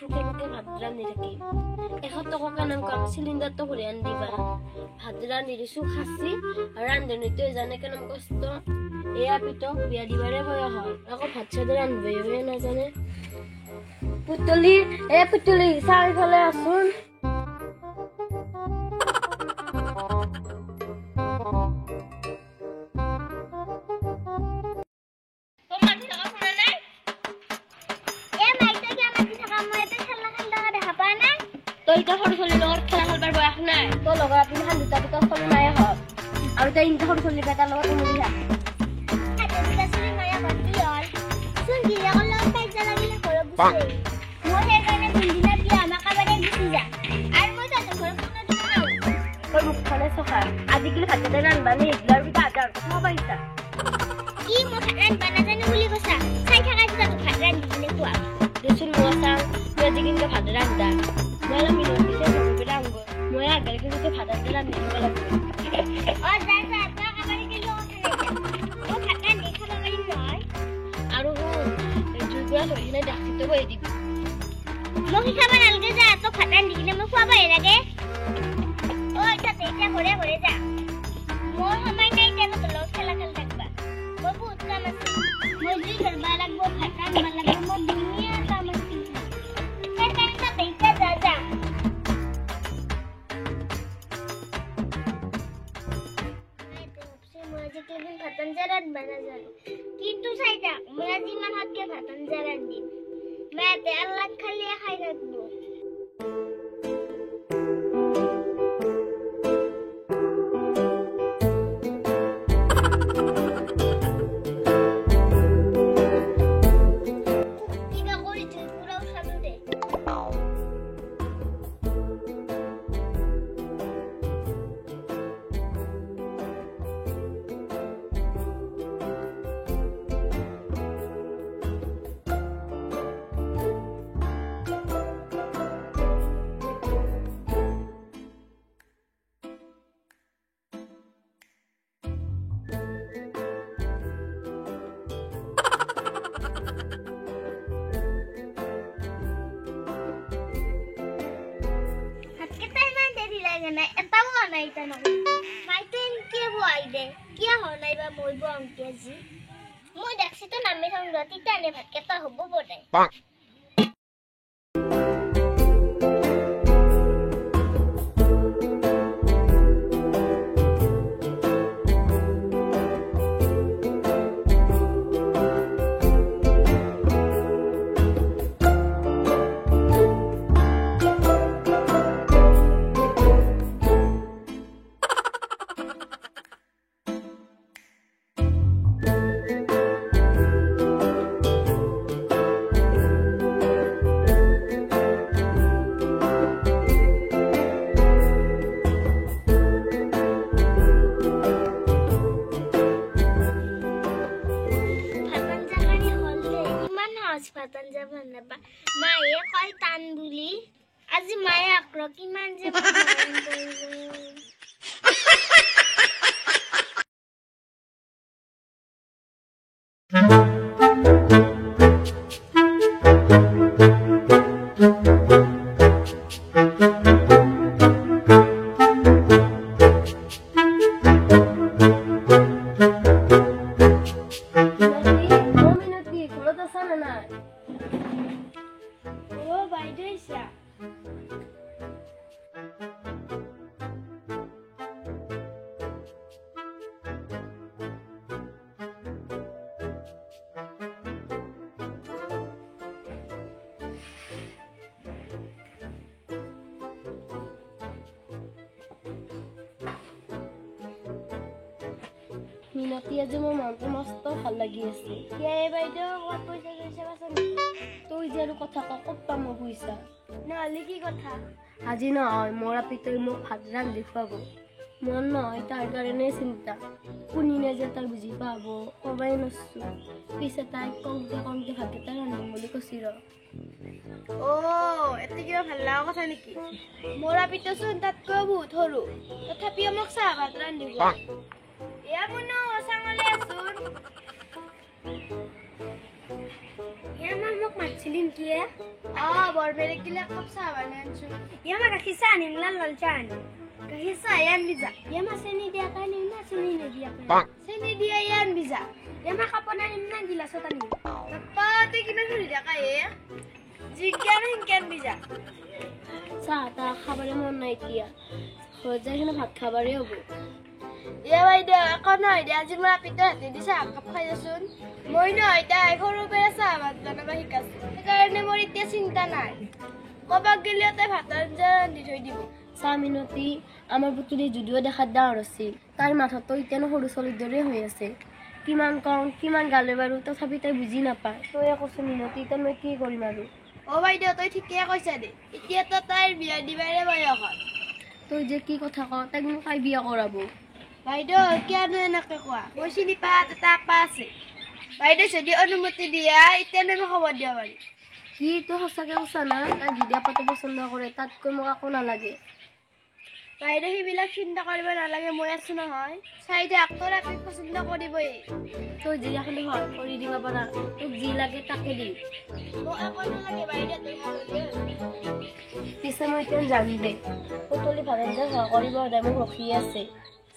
ফুকে ফুকে ভাত ৰান্ধি থাকিম। 100 টকা নাম কাম চিলিণ্ডাৰটো ঘূৰি আনি দিবা। ভাত ৰান্ধি দিছো খাচী আৰু ৰান্ধনীটোৱে জানে কেনেকুৱা কষ্ট। এয়া পিতক বিয়া দিবাৰে বয়স হয়, আকৌ ভাত চাত ৰান্ধিবই নাজানে। পুতলি, এ পুতলি, চাৰিফালে আছোন। তই এতিয়া সৰু ছোৱালীৰ লগত খেলা খেলবাৰ বয়স নাই। তোৰ লগৰ আপুনি খান দুটা দুটা ছোৱালী নাই হওক আৰু তই ইনকে সৰু ছোৱালী তাৰ লগত উমলি থাক। তই মুখখনে চখা, আজিকালি ভাত কেইটা ৰান্ধবা নিশিকিলে আৰু পিঠা আজাৰ কথা পাৰিছা। কি মই ভাত ৰান্ধবা নাজানো বুলি কৈছা? চাই থাকা, তোক ভাত ৰান্ধি কিনে খোৱা। দেচোন মই চাওঁ তুই আজি কেনেকে ভাত ৰান্ধা। মই অলপ মিলত পিছে ঘৰৰ পেলাই আহোঁ, মই আগালকে যাতে ভাত আঞ্জা ৰান্ধি দিব লাগিব। অ যা যা, তই কাবাৰী গেলিও কথা নাই, যা। মই ভাত ৰান্ধি খাব পাৰিম নহয়। আৰু শুন, জুইকুৰা ধৰি কিনে ডাকচিটো বহি দিবি। মোক শিকাব নালাগে, যা। তোক ভাত ৰান্ধি কিনে মই খুৱাবহে লাগে। ঐ তাতে এতিয়া ঘৰে ঘৰে যা, মোৰ সময় নাই এতিয়া তোৰ লগত খেলা খেলি থাকবা। মোৰ বহুত কাম আছে, মই জুই ধৰবা লাগব, ভাত ৰান্ধবা লাগব, মোৰ ধুনীয়া কাম আছে। সেইকাৰণে তাতে এতিয়া যা যা। মই আজি কেইদিন ভাত আঞ্জা ৰান্ধবা নাজানো, কিন্তু চাই থাক, মই আজি ইমান সাতকে ভাত আঞ্জা ৰান্ধিম, মাহঁতে আল্লাত খালিয়ে খাই থাকব। কিবা কৰি জুই পুৰাও চালো দে। ভাতকেইটা ইমান দেৰি লাগে নাই, এটাও হোৱা নাই এতিয়া নহয়। মাইতো এনকে বহাই দে, কিয় হোৱা নাই বা? মই বহাওঁতে আজি মই দেখছিতো নামি থওঁ ৰ, তেতিয়াহ'লে ভাতকেইটা হ'ব বোধহয়। ভাত আঞ্জাখানি হ'ল দে। ইমান সহজ ভাত আঞ্জা বনাবা, মায়ে কয় টান বুলি। আজি মায়ে আক্ৰ কিমান যে মোক মৰম কৰিব। মিনতি, অ মিনতি, ঘৰত আছা নে নাই? অ বাইদেউ আহিছা? মিনতি, আজি মোৰ মনটো মস্ত ভাল লাগি আছে। কিয় বাইদেউ, ক'ৰবাত পইচা চইচা পাইছা নেকি? তই যে আৰু কথা ক, ক'ত পাম মই পইচা? নহ'লে কি কথা? আজি নহয় মোৰ আপিতই মোক ভাত ৰান্ধি খুৱাব। মোৰ নহয় তাৰ কাৰণে চিন্তা, কোনিনে যে তাই বুজি পাব ক'বাই নচো। পিছে তাইক কওঁতে কওঁতে ভাতকেইটা ৰান্ধিম বুলি কৈছি ৰ। অ এতে কিবা ভাল লগা কথা নেকি? মোৰ আপিটোচোন তাতকৈ বহুত সৰু, তথাপিও মোক চাহ ভাত ৰান্ধি খুৱায়। এয়া মুনু, চাঙলে আছোন। এ মা, মোক মাতছা? আনছিলি নেকি? অ বৰমেৰে গিলা এক কাপ চাহ বনাই আনছো। ইয়া মা গাখীৰ চাহ আনিম না লাল চাহ আনিম? গাখীৰ চাহ আনবি যা। ইয়া মা চেনি দিয়াকে আনিম না চেনি নিদিয়াকে? চেনি দিয়া আনবি যা। ইয়া মা কাপত আনিম না গিলাচত আনিম? বাপ্পা তই কিমান সুধি থাকা হে, জিকে আৰু সেনকে আনবি যা। চাহ তাহ খাবলৈ মন নাই এতিয়া, ঘৰত যাই কিনে ভাত খাবাৰে হ'ব। এ বাইদেউ একো নহয় দে, আজি মই আপিটোৰ হাতেদি চাহ একাপ খাই যাচোন। মই নহয় তাই সৰুৰ পৰাই চাহ ভাত বনাব শিকাইছো, সেইকাৰণে মোৰ এতিয়া চিন্তা নাই। ক'ৰবাত গ'লেও তাই ভাত আঞ্জা ৰান্ধি থৈ দিব। চাহ মিনতি, আমাৰ পুতুলি যদিও দেখাত ডাঙৰ আছিল, তাৰ মাথাটো এতিয়ানো সৰু ছোৱালীৰ দৰে হৈ আছে। কিমান কওঁ কিমান গালে বাৰু, তথাপি তাই বুজি নাপায়। তয়ে কচোন মিনতি, এতিয়া মই কি কৰিম আৰু? অ বাইদেউ তই ঠিকেই কৈছা দে, এতিয়াতো তাইৰ বিয়া দিবাৰে বয়স হ'ল। তই যে কি কথা কওঁ, তাইক মোক তাই বিয়া কৰাব। বাইদেউ কিয়নো এনেকে কোৱা, মই চিনি পোৱা এটা আপা আছে। বাইদেউ যদি অনুমতি দিয়া এতিয়া মই খবৰ দিব পাৰিম। কি তই সঁচাকে কৈছা না? তাই যদি আপাটো পচন্দ কৰে তাতকৈ মোক একো নালাগে। বাইদেউ সেইবিলাক চিন্তা কৰিব নালাগে, মই আছো নহয়। চাই থাক, তোৰ আপিক পচন্দ কৰিবই। তই যি এখন সহায় কৰি দিব পাৰা, তোক যি লাগে তাকে দিম। মোক একো নালাগে বাইদেউ, তই ভাল হ'লে হ'ল। পিছে মই এতিয়া যাম দে, পুতলি ভাত আঞ্জা সহায় কৰিব সদায় মোক ৰখি আছে।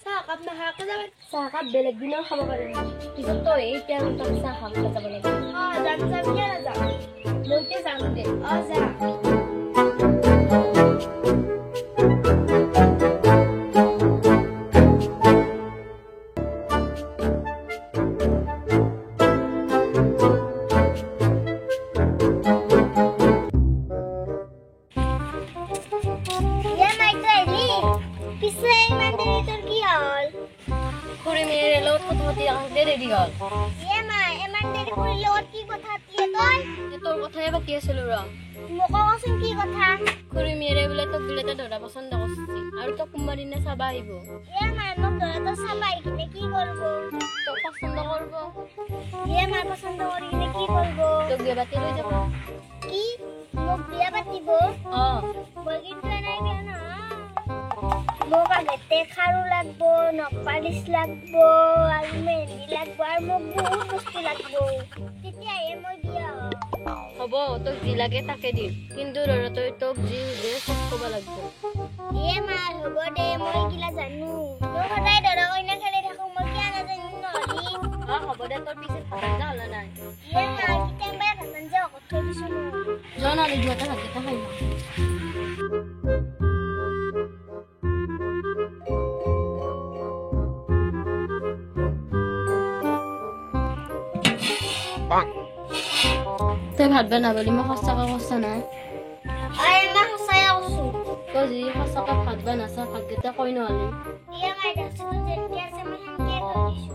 চাহ একাপ নাখাৱাকে যাবা? চাহ একাপ বেলেগ দিনাও খাব পাৰিম, পিছত তই এতিয়া তাক চাহ খাব যাব লাগিব। অ যাম যাম, কিয় নাযাম? মই এতিয়া যাম দে। অ যা। ইয়া মাই তই আহিলি? পিছে ইমান দেৰি তোৰ কি হ'ল? খুৰী মেয়েৰ লগত কথা পাতি আহোঁতে দেৰি হ'ল। ইয়া মা ইমান দেৰি খুৰীৰ লগত কি কথা পাতিলি তই? তোৰ কথাই পাতি আছিলো ৰ। মোক কচোন কি কথা? খুৰী মেয়েৰে বোলে তোক বোলে তাই দৰা পচন্দ কৰিছে আৰু তোক কোনোবা দিনা চাবা আহিব। ইয়া মা মোক দৰাটো চাবা আহি কিনে কি কৰিব? তোক পচন্দ কৰিব। ইয়া মা পচন্দ কৰি কিনে কি কৰিব? তোক বিয়া পাতি লৈ যাব। কি মোক বিয়া পাতিব? অ। মই কিন্তু এনেই বিয়া নহয়। মোক আগতে খাৰু লাগব, নখ পালিচ লাগব আৰু মেহেন্দি লাগব আৰু মোক বহুত বস্তু লাগব, তেতিয়াহে মই বিয়া হ'ম। হ'ব, তোক যি লাগে তাকে দিম, কিন্তু দৰাটোৱে তোক যি সুধে চব ক'ব লাগিব। এ মা হ'ব দে, মই এইগিলা জানো। মই সদায় দৰা কইনা খেলি থাকো, মই কিয় নাজানিম নহ'লি? অ হ'ব দে, তোৰ পিছে ভাত আঞ্জা হ'লে নাই? এ মা কেতিয়াবাই ভাত আঞ্জা অকত থৈ দিছো মই। যোৱা নহ'লে দুয়োটা ভাতকেইটা খাই লওঁ। তই ভাত বনাবলি মই সঁচাকে কৈছা না? অ মা সঁচাই কৈছো। তই যদি সঁচাকে ভাত বনাইছা, ভাতকেইটা কৈ নহ'লি? ইয়া মাই দেখছোন যেনকে আছে মই সেনকে থৈ দিছো।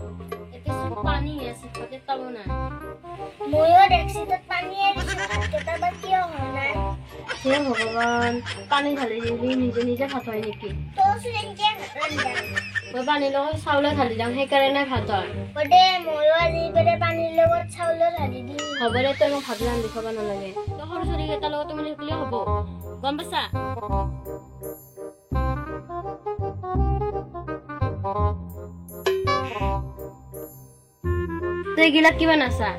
এতিয়া চব পানী আছে, ভাত এটাও নাই। ময়ো দেখছি তাত পানীয়ে দিছো, ভাতকেইটা বা কিয় হোৱা নাই? হে ভগৱান, পানী ঢালি দিলি নিজে নিজে ভাত হয় নেকি? তইচোন এনকে ভাত ৰান্ধা। মই পানীৰ লগত চাউলো ঢালি দিওঁ, সেইকাৰণে ভাত হয়। হ'ব দে, ময়ো আজি পেলাই পানীৰ লগত চাউলো ঢালি দিম। হ'ব দে, তই মোক ভাত ৰান্ধি খুৱাব নালাগে। তই সৰু ছোৱালীকেইটাৰ লগত তুমি থাকিলে হ'ব, গম পাইছা? তই এইগিলা কি বনাইছা?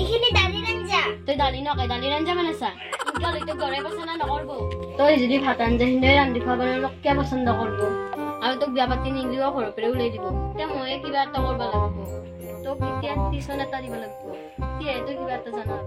এইখিনি দালিৰ আঞ্জা। তই দালি নকয়, দালিৰ আঞ্জা বনাইছা? তই গৰে পচন্দ নকৰব। তই যদি ভাত আঞ্জাখিনি ৰান্ধি খুৱাব তোক কিয় পচন্দ কৰব? আৰু তোক বিয়া পাতি নিদিলেও ঘৰৰ পৰা ওলাই দিব। এতিয়া ময়ে কিবা এটা কৰিব লাগিব, তোক এতিয়া টিউচন এটা দিব লাগিব, তেতিয়াহে তই কিবা এটা জানা।